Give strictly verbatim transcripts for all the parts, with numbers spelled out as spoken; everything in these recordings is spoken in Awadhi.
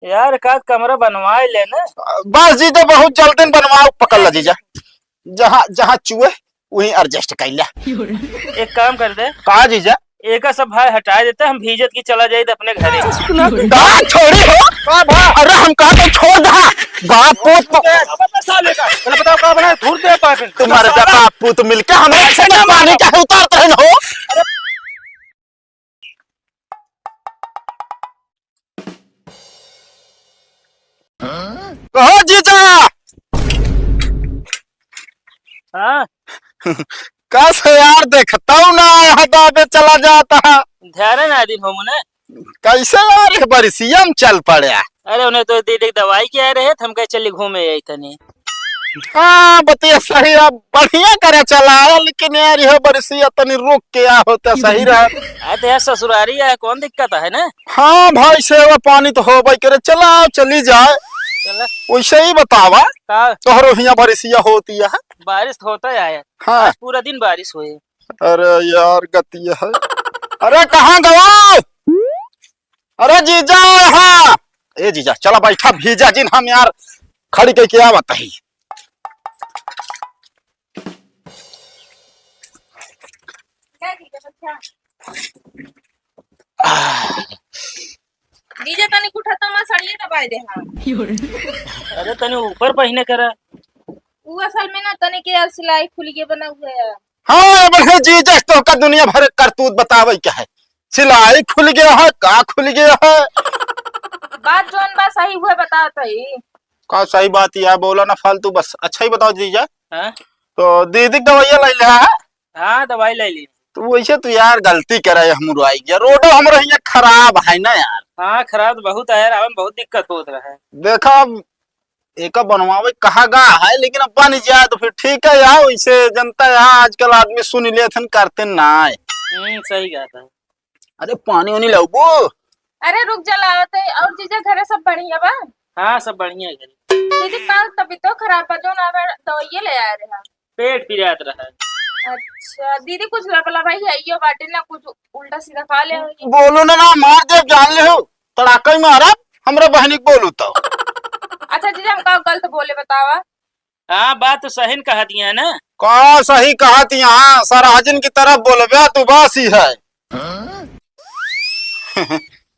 यार, का कमरा बनवाए ले ना। बस जीजा, बहुत जल्दी बनवाओ, पकड़ ला जीजा। जहाँ, जहाँ चुए, वहीं adjust कर ला। एक काम कर दे। का जीजा? एका सब भाई हटाए देते, हम भीजत की चला जाइत अपने घरे। का छोड़ी हो? का भा? अरे हम कहा तो छोड़ दे। बाप पूत तो साले का। पहले बताओ का बना, धूर दे पाए फिर। तुम्हारे बाप पूत मिलके हमें ऐसे ना पानी का उतारते हैं हो। कहो जीजा। हाँ। कस यार, देखता हूँ ना, यहाँ दाबे चला जाता। ध्यान ना दिन हो मुने। कैसे यार, एक बरिसिया में चल पड़े। अरे, उन्हें तो दीदी के दवाई के आए रहे, तो हम कहे चली घूमे आई तनी। हाँ, बतिया सही है, बढ़िया करे चला आया, लेकिन यार, यह बरिसिया तनी रुक के आ होता सही रहा। अरे, तो यार, ससुरारी है, कौन दिक्कत है ना? हाँ भाई, सेवा पानी तो होबे करे, चला, चली जाए। चला। वैसे ही बतावा, का? तोहरो हियाँ बरिसिया होती है? बारिश तो होता है यार। हाँ। आज पूरा दिन बारिश हुई। अरे यार, गतिया है। अरे, कहाँ गवा? अरे जीजा, हाँ। ए जीजा, चला बैठा, भीजा जिन हम यार, खड़ी कह के आवत ही। जीजा, तनी उठा तो मैं सड़िए दबाए दे, हाँ। अरे, तनी ऊपर पहिने करा। उ असल में ना, तनी के यार सिलाई खुल के बना हुआ है। हाँ, बढ़िया जीजा, तो का दुनिया भर करतूत बतावे क्या है? सिलाई खुल गया है, का खुल गया है? बात जौन बा सही हुए बतावत हई। का सही बात यार, बोला ना फालतू, बस अच्छा ही बताओ जीजा। हाँ? तो दीदी के दवाइया ले लिया है? हाँ, दवाई ले ली। तो वैसे तो यार गलती करे, हम आई गया, रोडो हमरो हियाँ खराब है ना यार। हाँ, खराब तो बहुत है यार, आवे में बहुत दिक्कत होत रहे। देखा, अब एका बनवावे कहा गा है, लेकिन अब बन जाए तो फिर ठीक है यार। वैसे जनता यार, आजकल आदमी सुन लेत हन, करते ना है। हम्म, सही बात है। अरे, पानी वानी लाऊबो? अरे, रुक जा, लावत है। और जीजा, घरे सब बढ़िया बा? हाँ, सब बढ़िया है घरे। दीदी, काल तबीयतो खराब बा, जो ना बा, दवाइये ले आए रहे। पेट पिरात रहा। अच्छा, दीदी, कुछ लबलबाई है, यो बाटे ना, कुछ उल्टा सीधा खा ले होई। बोलो ना, ना, मार दे, जान ले हो। तड़ाका ही मारब, हमरा बहनी के बोलू तो। अच्छा जीजा, हम का गलत बोले, बतावा? हाँ, बात तो सही न कहत ही है ना। का सही कहत ही है? सरहजिन की तरह बोलबे तू, बासी है।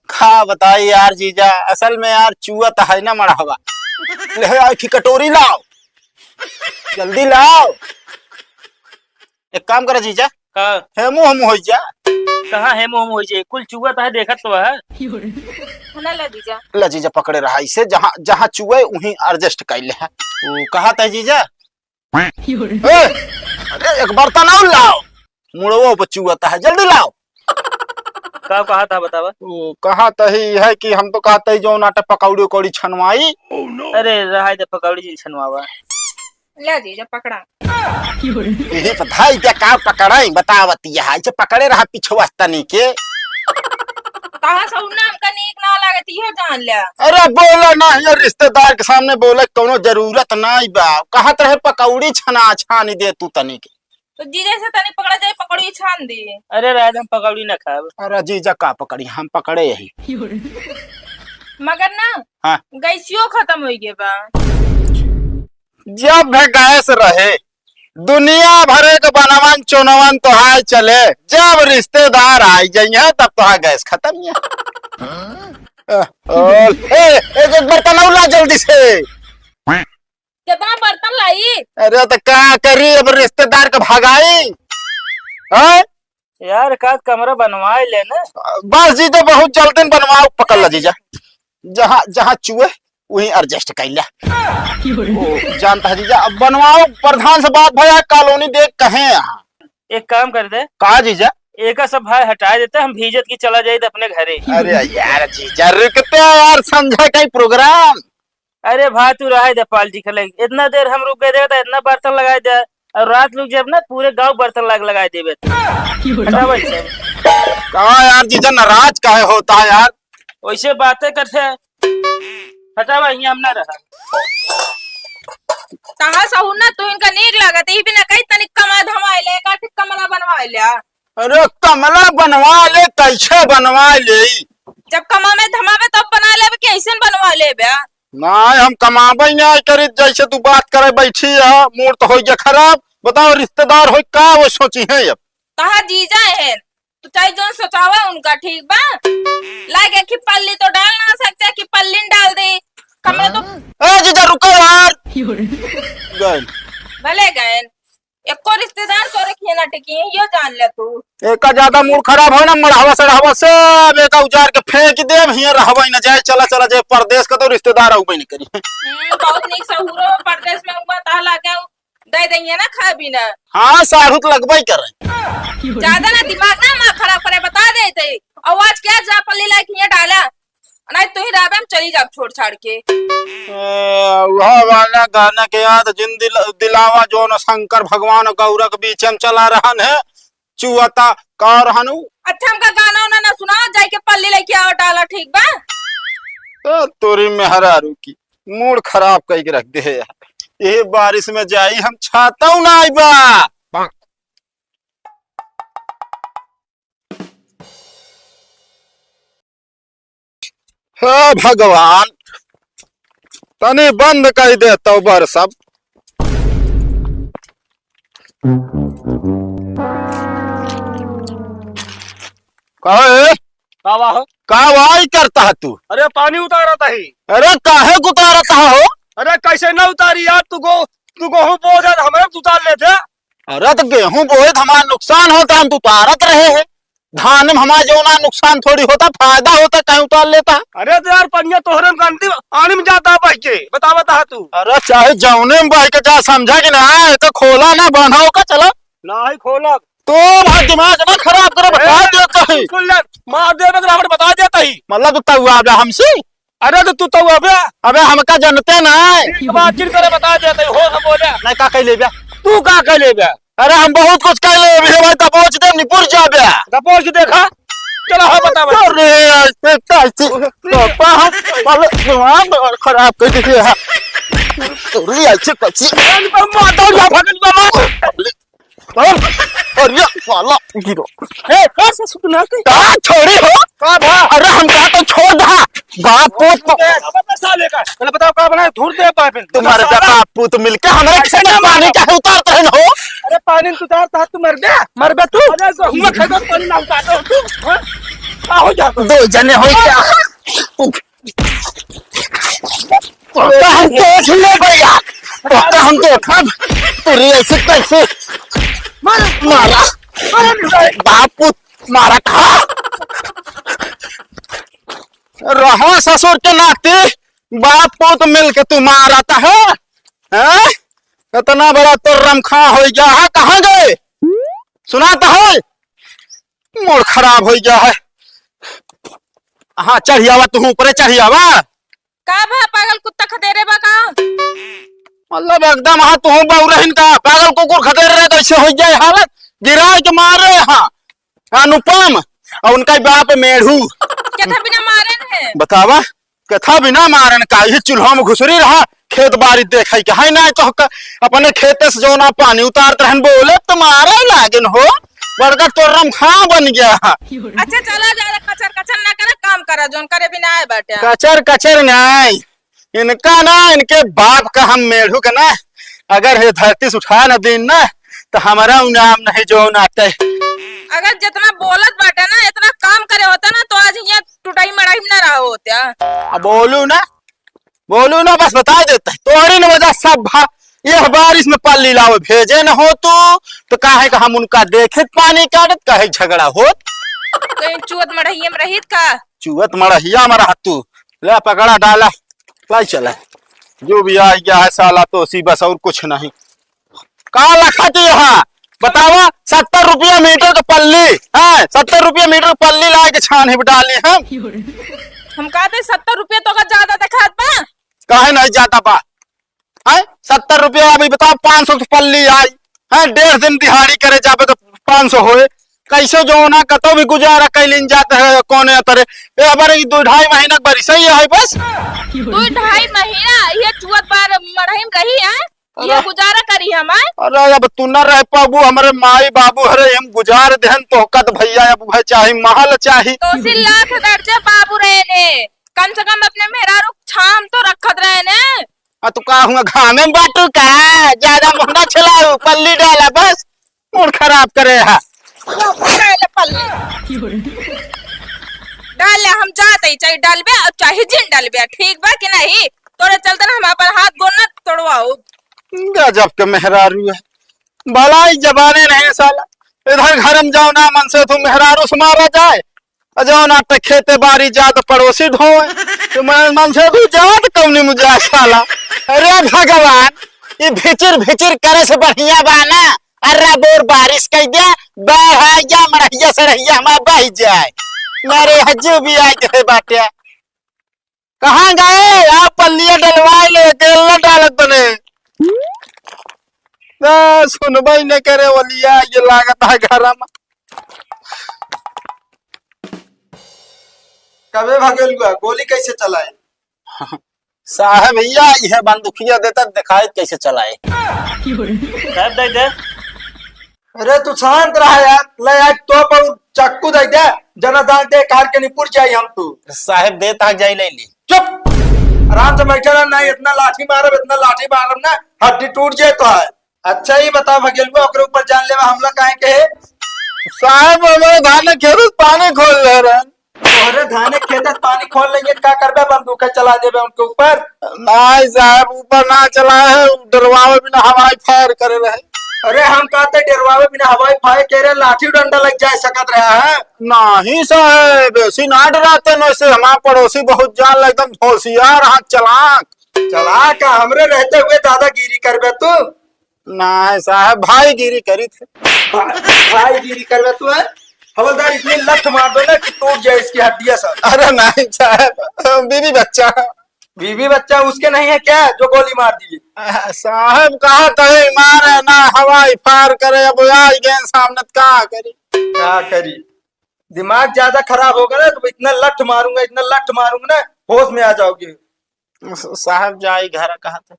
का बताई यार जीजा, असल में यार चुअत है ना मड़हवा। ले आओ, एक ठे कटोरी लाओ, जल्दी लाओ। एक काम करा जीजा, का? हेमू हमू होई जा। कहाँ हेमू हमू होई जाए? कुल चुअत है, देखत तो है। खाना ला जीजा। ला जीजा, पकड़े रहा इसे, जहाँ, जहाँ चुए वहीं adjust कर ले है। वो कहा था जीजा? ए, अरे एक बर्तन और लाओ, मुड़वो पर चुअत है, जल्दी लाओ। का कहा था बतावा? वो कहा था ही है कि हम तो कहते ही जो नाटे पकौड़ी उकौड़ी छनवाई। अरे रहा दे, पकौड़ी जी छनवावा। ले जीजा, पकड़ा। यही तो धाई के का पकड़ाई, बतावत यह, इसे पकड़े रहा पिछवा तनी के। कहाँ से उन्ना हमका नीक ना लागत, इहो जान ले। अरे बोला ना, ये रिश्तेदार के सामने बोले, कोनो जरूरत नाई बा। कहत रहे पकौड़ी छना, छानी दे तू तनी के। तो जीजा से तनी पकड़ा जाए, पकौड़ी छान दे। अरे राज, हम पकौड़ी ना खाब। अरे जीजा का पकड़ी, हम पकड़े यही। मगर ना, हाँ। गैसियो खत्म हो गए बा। जब भी गैस रहे, दुनिया भरे के बनवन चुनवन तोहार चले, जब रिश्तेदार आई जाइए तब तोहार गैस खत्म है। ए, ओ, ए, एक, एक बर्तन और ला जल्दी से। कितना बर्तन लाई? अरे तो का करी, अब रिश्तेदार के भगाई। हैं? यार, का कमरा बनवाए ले ना। बस जीजा, बहुत जल्दी बनवाओ, पकड़ ला जीजा। जहाँ, जहाँ चुए, वहीं adjust कर ले। ओ, जानता है जीजा, अब बनवाओ, प्रधान से बात भया, कॉलोनी देख कहे यहाँ। एक काम कर दे। का जीजा? एका सब भाई हटाए देते, हम भीजत की चला जाइत अपने घरे। अरे यार जीजा, रुकते हैं यार, समझा कहीं program। अरे भाई, तू रहे दे पार्टी के लगे। इतना देर हम रुक गए, देखा था, इतना बर्तन लगाए दे। और रात रुक जब ना, पूरे गांव बर्तन लग, लगाए देबे तू। हटा भाई साहब। का यार जीजा, नाराज काहे होता है यार? वैसे बातें करते हैं। हटा भाई, यहाँ हम ना रहा। कहाँ से हूँ ना, तू इनका नीक लागत, ई भी ना कही तनिक कमरा धमाए ले, का ठीक कमरा बनवाए ले। अरे कमरा बनवा ले, कैसे बनवा ले? जब कमावे धमावे तब बना लेबे कि ऐसे बनवा लेबे? नाहीं, हम कमाबे नाहीं करी, जैसे तू बात करे बैठी है, मूड तो होइ गया खराब। बताओ, रिश्तेदार होइ का वो सोची है अब? कहा जीजा है, तो चाहे जो सोचावा उनका, ठीक बा? लागे कि पल्ली तो डाल ना सकते कि पल्ली न डाल दे। कमरा तो ए जीजा, रुको यार। गए। भले गए, एको रिश्तेदार तोरे किहे ना टिकी है, यो जान ले तू। एका ज्यादा मूड खराब हो ना, मड़हवा सड़हवा सब एका उजाड़ के फेंक देब, हियां रहबे न जाए, चला, चला जाए परदेस का, तो रिश्तेदार आउबे न करी। हम्म, बहुत नीक सहूरो परदेस में हुआ, ता लागे दे देंगे ना खाए पीना। हाँ, साढ़ू तो लगबे ही करे। ज्यादा ना दिमाग ना माँ खराब करे, बता देते। आवाज क्या जा पल्ली लाइक हियां डाला। नहीं, तू ही रहबे, हम चली जाब छोड़ छाड़ के। ए, वह वाला गाना के याद जिन दिल-, दिलावा, जो न शंकर भगवान गौरा के बीच हम चला रहन है, चुअता का रहन उ? अच्छा, हमका गाना उना ना सुनाओ, जाइके पल्ली लेके आओ डाला, ठीक बा? ए, तोरी मेहरारू की मूड खराब कई के रख दे है यार। ये बारिश में जाई हम, छाता ना आई बा। हे भगवान, तनी बंद कर दे तो बर सब। काहे? का बा हो? का वाई करता है तू? अरे पानी उतारत ही। अरे काहे उतारत है हो? अरे कैसे ना उतारी यार, तू गो-, तू गेहूं बो दे, हमें उतार लेते। अरे तो गेहूं बोए तो हमारा नुकसान होता, हम तो उतारत रहे हैं। धान में हमारा जो ना नुकसान थोड़ी होता, फायदा होता, कहीं उतार लेता। अरे तो यार, पनिया तोहरे में गंदी पानी में जाता बह के, बता, बता तू। अरे चाहे जौने में बह के जा, समझा कि ना, तो खोला ना, बांधा ओका, चला। ना ही खोला। तो भाई दिमाग ना खराब करे, बता ए, देता ही। सुन ले, मार देबे तो रावण बता देता ही। मतलब तू तउआबे हमसे? अरे तो तू तउआबे। अबे हमका जनते ना है। बातचीत करे बता देता ही, हो हम बोले। नहीं का कह लेबे? तू का कह लेबे? अरे हम बहुत कुछ कह लेबे भाई, दबोच दे निपुर जाबे। दबोच देखा? चला हो बता, बता। अरे ऐसे कैसे? पापा हम, साले दिमाग खराब कर दिए हैं। अरे ऐसे कैसे? अरे बाबा, भगन बाबा। अरे, अरे, साला, गिरो। ए, का से सुना के? का छोड़ी हो? का भा? अरे, हम कहा तो छोड़ दहा। बाप पूत तो। अबे साले का। पहले बताओ का बना, धूर दे पाए फिर। तुम्हारे साला। बाप पूत मिलके हमारे खेत में पानी काहे उतारते हैं हो? अरे, पानी तू उतारता, तू मर बे, मर बे तू। अरे, तो हम खेत में पानी ना उतारते हो तू, हाँ? का हो गया? दो जने हो क्या? तोका हम देख ले भैया, तोका हम देखब, तोरी ऐसे कैसे मारा, बाप पूत मारा था। रहा ससुर के नाती, बाप पूत मिल के तू मारत है, हैं? इतना बड़ा तो रमखा हो गया है, कहाँ गए? सुनाता है? मूड खराब हो गया है। हाँ, चढ़ियावा, तू ऊपरे चढ़ियावा। का भा, पागल कुत्ता खदेरे बा का? मतलब एकदम, हाँ, तू बउरहिन का, पागल कुकुर खदेर रहे, तो ऐसे हो जाए हालत, गिराए के मारे, हाँ, अनुपम, और उनका बाप मेढ़ू। केथा बिना मारे न है? बतावा, केथा बिना मारन का, ये चूल्हा में घुसरी रहा, खेत बारी देखे के है ना, तो क-, अपने खेते से जो ना पानी उतारत रहन, बोले तुम्हारा लागन हो, बड़का तोर रमखा बन गया है। अच्छा, चला जा, कचर कचर ना करे, काम करा, जोन करे बिना आए बाटे। कचर कचर नहीं, इनका ना, इनके बाप का हम मेढ़ू के ना, अगर ये धरती से उठा न दीन ना, तो हमारा उ नाम नहीं जो नाते। अगर जितना बोलत बाटे ना, इतना काम करे होता ना, तो आज यहाँ टुटाई मड़ाई में ना रहा होते। अब बोलू ना, बोलू ना, बस बता देता है, तोहरी न वजह सब भा, यह बारिश में पल्ली लावे भेजे न हो तू, तो काहे का हम उनका देखित पानी काटत, काहे झगड़ा होत? कहीं चुअत मड़हिया में रहित का? चुअत मड़हिया में रह तू, ले पकड़ा डाला, लाई चला, जो भी आ गया है साला तो उसी बस और कुछ नहीं। का लखत यहाँ? बतावा, सत्तर रुपया मीटर के पल्ली, हाँ, सत्तर रुपया मीटर के पल्ली लाए के छान ही डाली हम। हम कहते सत्तर रुपया तो का ज्यादा दिखात बा। काहे नहीं ज्यादा बा? हैं? सत्तर रुपया अभी बताओ, पाँच सौ के पल्ली आई, हैं? डेढ़ दिन दिहाड़ी करे जाबे तो पाँच सौ होए, कैसे जो ना कतो भी गुजारा कैलिन जात है, कौने तरह। ए, हमारे ई दो ढाई महीना के बारिश ही है बस। दो ढाई महीना ये चुअत बार मड़ही में रही है। ये अरे। गुजारा करी हम, आय? अरे, अब तू न रह पाबू, हमरे माई बाबू हरे, हम गुजार देहन तोहका त भइया, अब उहे चाही, महल चाही। तोसी लाख दर्जे बाबू रहे ने, कम से कम अपने मेहरारू छाम तो रखत रहे ने। आ, तू का हुआ, घामे में बाटू का? ज्यादा मुंह ना चलाऊ, पल्ली डाला बस। मूड खराब करे हा। डाल ले पल्ली। डाल ले, हम जात हई, चाहे डालबे और चाहे जिन डालबे, ठीक बा कि नहीं? तोरे चलते ना हम अपन हाथ गोड़ ना तोड़वाओ। गजब के मेहरारू है, भला ही जबाने नहीं साला। इधर घर में जाओ ना मन से तू मेहरारू से मारा जाए, और जाओ ना तो खेते बारी जा तो पड़ोसी ढोए। तो मैं मन से तू जाओ तो कौनी मुझे साला। अरे भगवान, ये भिचिर भिचिर करे से बढ़िया बा ना। अरे बोर बारिश कह दिया, बाढ़ आ गया, मड़हिया सड़हिया हमार बह जाए। मेरे हजू भी आए के बाटे। कहाँ गए? आप पल्लिया डलवाए ले, तेल न डालत बने। ना सुनबई न करे ओलिया, ये लागत है घर में। कबे भगेलुआ, गोली कैसे चलाए? साहब भैया, यह बंदूकिया देता, दिखाई कैसे चलाए। साहब दे दे। अरे तू शांत रहा यार, ले आज तोप और चक्कू दे दे, जना जान दे कार के निपुर जाई हम तू। साहब दे तक जाई ले ली। चुप, आराम से बैठे रह, नहीं इतना लाठी मारब, इतना लाठी मारब ना, हड्डी टूट जाए तो है। अच्छा ही बता भगेलुआ, ओकरे ऊपर जानलेवा हमला काहे के है? साहब हमारे धान खेत में पानी खोल ले रहे हैं। तोहरे धाने खेते से पानी खोल लेंगे, का करबे? बंदूक चला देबे उनके ऊपर? नहीं साहब, ऊपर ना चला है, डरवावे बिना हवाई फायर करे रहे। अरे हम कहते डरवावे बिना हवाई फायर करे, लाठी डंडा लग जाए सकत रहा है। नहीं साहब, ऐसी ना डराते न, ऐसे हमारे पड़ोसी बहुत जान एकदम होशियार, हाथ चलाक। चलाक का हमरे रहते हुए दादागिरी करबे तू? नहीं साहब, भाईगिरी करी थे। भा-, भाईगिरी करबे तू है? हवलदार, इतनी लठ मार दो ना कि टूट जाए इसकी हड्डियां सब। अरे नहीं साहब, बीवी बच्चा। बीवी बच्चा उसके नहीं है क्या जो गोली मार दिए? साहब कहा तो है, मारे ना हवाई फायर करे, अब आई गए सामने तो का करी? का करी? दिमाग ज्यादा खराब होगा ना तो इतना लठ मारूंगा, इतना लठ मारूंगा ना, होश में आ जाओगे। साहब जाई घर कहा था।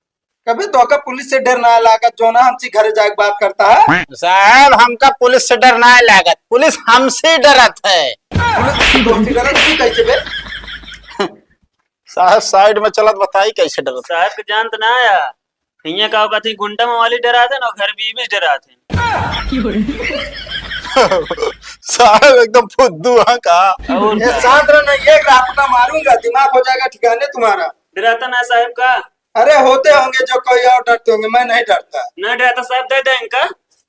कभी तोका पुलिस से डर ना लागत, जो ना हमसे घरे जाके बात करता है। साहब हमका पुलिस से डर ना लागत, पुलिस हमसे डरत है। पुलिस से दोस्ती करत तू कैसे बे? साहब साइड में चलत बताई कैसे डरत। साहब के जानत ना आया, हियां का कहती गुंडा मवाली डरात है ना, घर बीबी डरात है। साहब एकदम फुद्दू है का? और ये का? शांत रहो, नहीं एक रापटा मारूंगा, दिमाग हो जाएगा ठिकाने तुम्हारा। डराता ना साहब का? अरे होते होंगे जो कोई और डरते होंगे, मैं नहीं डरता। नहीं डराता साहब, दे दे इनका।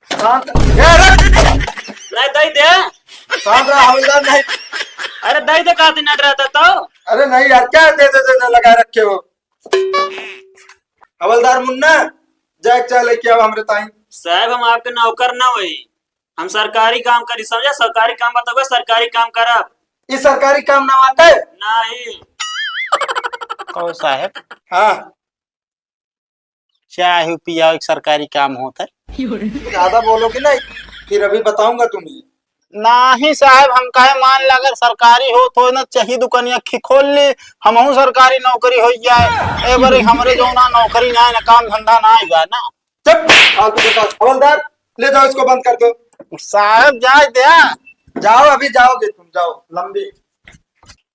शांत, ए, रख। नहीं दे दे। शांत रहा हवलदार, नहीं। अरे दे दे, कहती ना डराता तो। अरे नहीं यार, क्या दे दे, दे दे लगा रखे हो? हवलदार मुन्ना, जाके चाय लेके आओ हमरे ताई। साहब हम आपके नौकर ना होई, हम सरकारी काम करी, समझा? सरकारी काम बताओगे, सरकारी काम करब। ई सरकारी काम ना आते? नहीं। कहो साहेब। हाँ। चाय पियाओ, एक सरकारी काम होत है। ज्यादा बोलोगे ना, फिर अभी बताऊंगा तुम्हें। नाही साहेब, हम कहे मान ला अगर सरकारी होत होय ना, चाही दुकानिया खी खोल ली, हमहू सरकारी नौकरी होई जाए। ए बारी हमरे जौना नौकरी ना है ना, काम धंधा ना है ना। चुप, फालतू के बात। हवलदार, ले जाओ इसको, बंद कर दो। साहेब, जाए दे, हाँ। जाओ, अभी जाओगे तुम, जाओ, लंबी।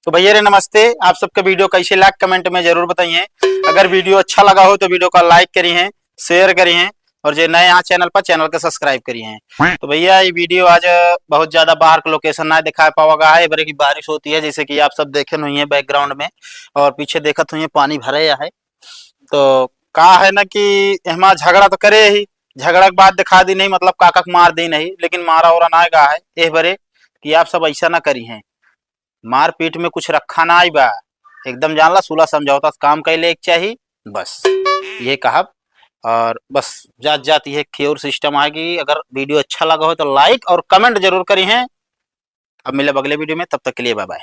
तो भैया रे नमस्ते, आप सबके video कैसे लाग comment में जरूर बताइए। अगर video अच्छा लगा हो तो video का like करिए, share करिए और जे नए यहाँ channel पर channel का subscribe करिए। तो भैया ये video आज बहुत ज्यादा बाहर का location ना दिखा पावा गा है, बल्कि बारिश होती है जैसे कि आप सब देखे हुई है background में और पीछे देखत हुई है पानी भरे है। तो का है ना कि एहमा झगड़ा तो करे ही, झगड़ा के बाद दिखा दी नहीं, मतलब काका के मार दी नहीं, लेकिन मारा ओरा ना गा है एह बरे कि आप सब ऐसा ना करी हैं। मारपीट में कुछ रखा ना आई बा, एकदम जान ला सुलह समझौता से काम कैले एक चाही, बस ये कहब। और बस जात जात ये cure system आ कि अगर video अच्छा लगा हो तो like और comment जरूर करी हैं। अब मिलब अगले video में, तब तक के लिए bye bye।